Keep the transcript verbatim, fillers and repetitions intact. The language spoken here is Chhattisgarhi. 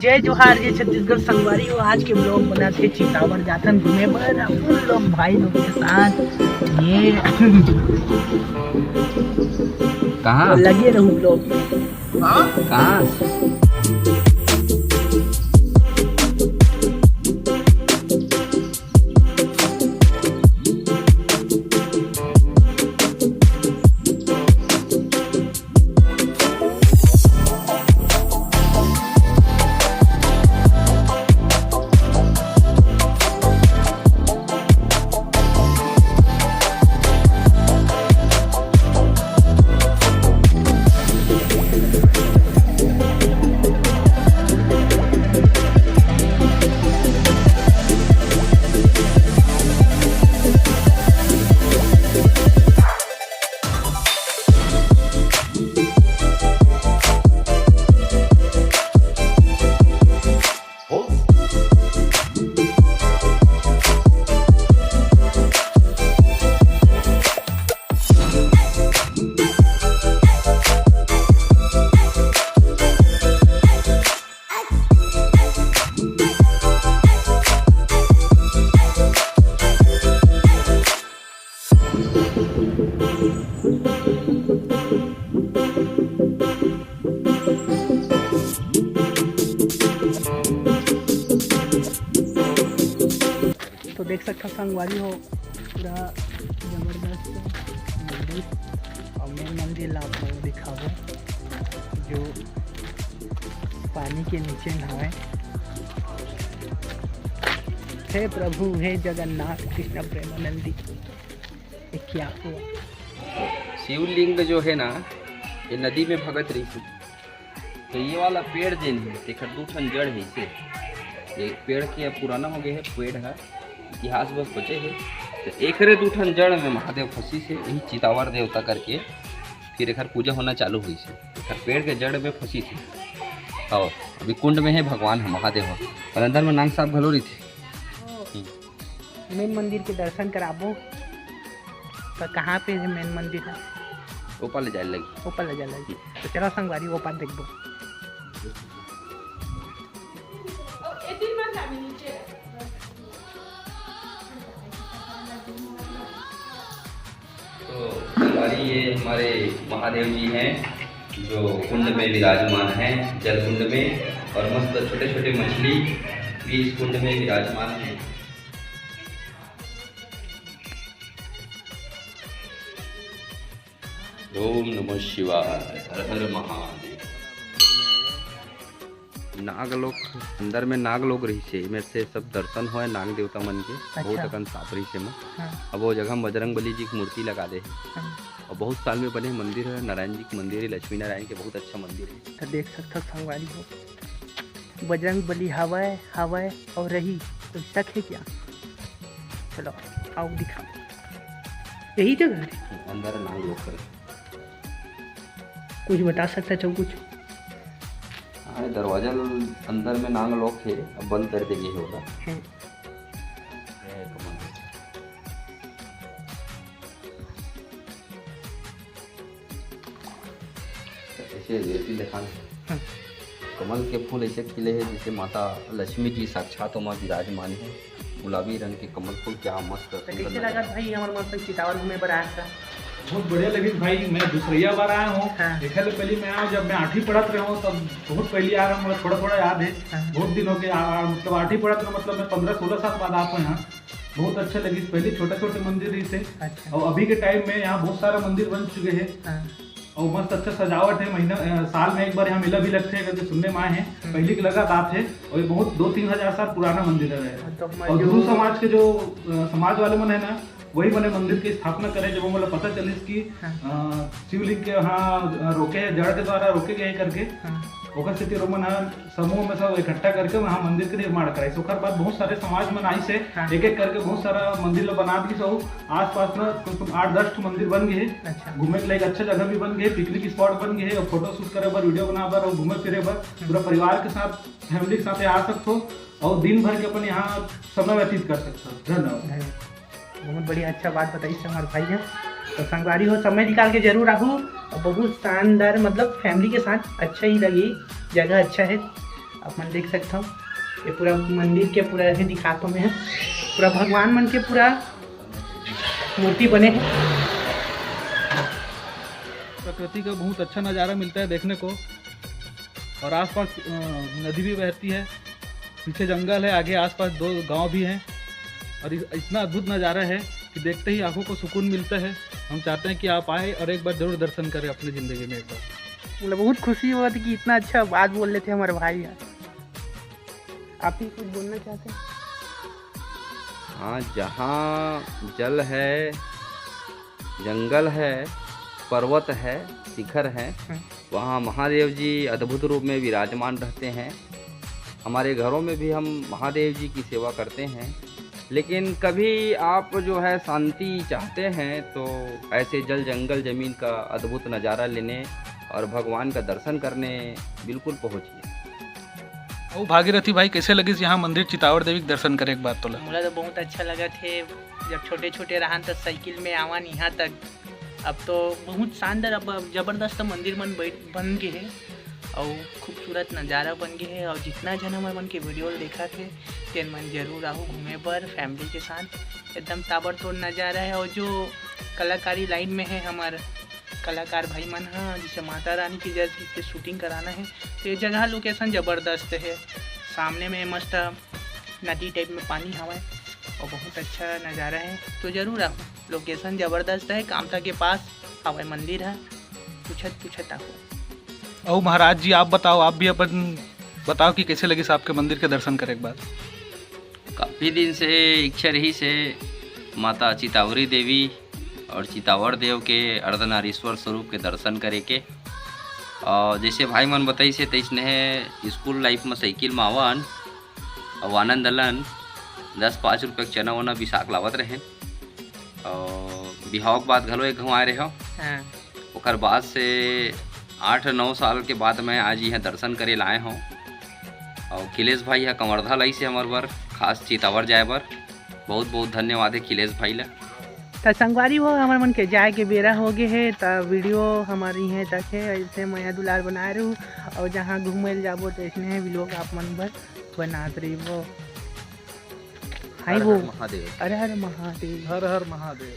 जय जोहार, जय छत्तीसगढ़ संगवारी हो। आज के ब्लॉग बनाथे चितावर जाथन घूमे बर अपन लोग भाई लोग के साथ। ये कहाँ? लगे रहू ब्लॉग में। कहाँ? तो देख सकथव संगवारी हो, पूरा जबरदस्त मंदिर। और मेन मंदिर ला आप लोगों को दिखाबो, जो पानी के नीचे में हवय। हे प्रभु, हे जगन्नाथ कृष्ण प्रेमानंदी, ये क्या हुआ? शिवलिंग जो है ना, ये नदी में भगत रहिस हे। तो ये वाला पेड़ जेन हे, तेकर दू ठन जड़ हे इसे। ये पेड़ के अब पुराना हो गए हे, पेड़ ह इतिहास बस बचे हे। तो एकरे दू ठन जड़ में महादेव फंसिस हे, यही चितावर देवता करके। फिर एकर पूजा होना चालू होइस हे। एकर पेड़ के जड़ में फंसिस हे। आओ, अभी कुंड में हे भगवान ह, महादेव ह। और अंदर में नांग सांप घलो रहिथे। हम्म। मेन मंदिर के दर्शन कराबो। तो कहाँ पे है मेन मंदिर है? ऊपर ले जाए लगी। ऊपर ले जाए लगी। तो चलो संगवारी, ऊपर देखबो। तो संगवारी, ये हमारे महादेव जी हैं, जो कुंड में विराजमान हैं, जल कुंड में। और मस्त छोटे छोटे मछली भी इस कुंड में विराजमान हैं। ओम नमः शिवाय, हर हर महादेव। नाग लोक, अंदर में नाग लोक रहिस हे, एमेर से सब दर्शन होय नाग देवता मन के। अच्छा। बहुत अकन सांप रहिस हे एमा। हाँ। अब वो जगह में बजरंग बली जी के मूर्ति लगा दे हे। हाँ। और बहुत साल में बने मंदिर है, नारायण जी के मंदिर है, लक्ष्मी नारायण के बहुत अच्छा मंदिर है। तो देख सकथव संगवारी हो, बजरंग बली हवय, हवय और रही, तो शक है क्या? चलो, आओ दिखाओ, यही जगह है। अंदर नाग लोक है। कुछ बता सकता छो कुछ? हाँ, दरवाजा ल-, अंदर में नाग लोक है, अब बंद कर देंगे होगा। हम्म। ये कमल। ऐसे रेती दिखान। हम्म। कमल के फूल ऐसे खिले हैं जैसे माता लक्ष्मी जी साक्षात ओमा विराजमान है। गुलाबी रंग के कमल फूल, क्या मस्त तो सुंदर कैसे लग रहा लगा है। भाई, हमारे मन संग चितावर घूमे बर आया था? बहुत बढ़िया लगिस भाई, मैं दूसरैया बार आया हूँ। हाँ। देखे ले पहली मैं आया हूँ, जब मैं आठवीं पढ़त रहे हूँ, तब बहुत पहली आ रहा हूँ, मतलब थोड़ा थोड़ा याद है। हाँ। बहुत दिन हो गए, आ, आ, मतलब आठवीं पढ़त रहे, मतलब मैं पन्द्रह सोलह साल बाद आता हूँ यहाँ। बहुत अच्छा लगिस, पहले छोटे छोटे मंदिर रहिस हे। अच्छा। और अभी के टाइम में यहाँ बहुत सारा मंदिर बन चुके हैं। हाँ। और मस्त अच्छा सजावट है, महीना, अ, साल में एक बार यहाँ मेला भी लगथे करके सुनने में आए हैं। हम्म। पहले के लगा बात है, और ये बहुत दो तीन हजार साल पुराना मंदिर है। हाँ, तो और जो गुरु समाज के जो, अ, समाज वाले मन है ना, वही मने मंदिर की स्थापना करे, जब वो मतलब पता चलिस कि, हाँ। अ, शिवलिंग के यहाँ, अ, रोके हैं, जड़ के द्वारा रोके गए करके। हाँ। ओकर सेती रोमन ह समूह में सब इकट्ठा करके वहाँ मंदिर के निर्माण कराइस। ओकर बाद बहुत सारे समाज मन आइस हे, हाँ। एक एक करके बहुत सारा मंदिर ल बना दिस। और आसपास में कम से कम आठ दस ठो मंदिर बन गए हे। अच्छा। घूमे के लायक अच्छा जगह भी बन गए, पिकनिक स्पॉट बन गए हे, और फोटो शूट करे बर, वीडियो बना बर और घूमे फिरे बर हम्म। पूरा परिवार के साथ, फैमिली के साथ आ सकथो और दिन भर के अपन यहाँ समय व्यतीत कर सकथो। धन्यवाद। धन्यवाद। बहुत बढ़िया, अच्छा बात बताइस हमारे भाई ह। तो संगवारी हो, समय निकाल के जरूर आहू, और बहुत शानदार, मतलब फैमिली के साथ अच्छा ही लगी, जगह अच्छा है। आप मन देख सकथव, ये पूरा मंदिर के पूरा ऐसे दिखात हव मैं, पूरा भगवान मन के पूरा मूर्ति बने हे। प्रकृति का बहुत अच्छा नज़ारा मिलता है देखने को। और आसपास, अ, नदी भी बहती है, पीछे जंगल है, आगे आसपास दो गांव भी हैं। और इस-, इतना अद्भुत नज़ारा है कि देखते ही आंखों को सुकून मिलता है। हम चाहते हैं कि आप आए और एक बार ज़रूर दर्शन करें अपनी ज़िंदगी में एक बार। मतलब, बहुत खुशी होत हे कि इतना अच्छा बात बोल लेथे हमारे भाई ह। आप भी कुछ बोलना चाहते हैं? हाँ, जहाँ जल है, जंगल है, पर्वत है, शिखर है, हम्म। वहाँ महादेव जी अद्भुत रूप में विराजमान रहते हैं। हमारे घरों में भी हम महादेव जी की सेवा करते हैं, लेकिन कभी आप जो है शांति चाहते हैं तो ऐसे जल, जंगल, जमीन का अद्भुत नज़ारा लेने और भगवान का दर्शन करने बिल्कुल पहुँचिए। अउ भागीरथी भाई, कैसे लगिस यहाँ मंदिर चितावर देवी के दर्शन करे के बाद तोला? मोला तो बहुत अच्छा लगत हे। जब छोटे-छोटे रहन त साइकिल में आवन यहाँ तक, अब तो बहुत शानदार, अब जबरदस्त मंदिर मन बन गे हे अउ खूबसूरत नज़ारा बन गे हे। अउ जितना झन हमर मन के वीडियो ल देखत हे, तेन मन जरूर आहू घूमे बर फैमिली के साथ। एकदम ताबड़तोड़ नज़ारा हे। अउ जो कलाकारी लाइन में हे हमर कलाकार भाई मन ह, जैसे माता रानी की जैसे शूटिंग कराना हे, तो ये जगह लोकेशन जबरदस्त हे। सामने में मस्त नदी टाइप में पानी हवय और बहुत अच्छा नज़ारा है। तो जरूर आओ, लोकेशन जबरदस्त है, कामता के पास हवय मंदिर है, पूछत पूछत आओ। अउ महाराज जी, आप बताओ, आप भी अपन बताओ कि कैसे लगिस आपके मंदिर के दर्शन करे के बाद? काफ़ी दिन से इच्छा रहिस हे माता चितावरी देवी और चितावर देव के अर्धनारीश्वर स्वरूप के दर्शन करे के। और जैसे भाई मन बताइस हे, तैसने स्कूल लाइफ में साइकिल में आवन और आनंद लन, दस पाँच रुपये के चना वना बिसाक लावत रहे। और बिहाव के बाद घलो एक घाव आए रहे हो। हाँ। ओकर बाद से आठ नौ साल के बाद मैं आज यहाँ दर्शन करे लाए हूँ। और अखिलेश भाई ह कवर्धा लाइस हे हमर बर, खास चितावर जाए बर। बहुत बहुत धन्यवाद हे अखिलेश भाई ला। त संगवारी हो, हमर मन के जाए के बेरा हो गे हे, त वीडियो हमर इहें तक हे। ऐसे मया दुलार बनाए रहू, और जहाँ घूमे ल जाबो त ऐसने व्लॉग आप मन बर बनात रहिबो। हाय हर वो। हर महादेव। हर हर महादेव। हर हर महादेव।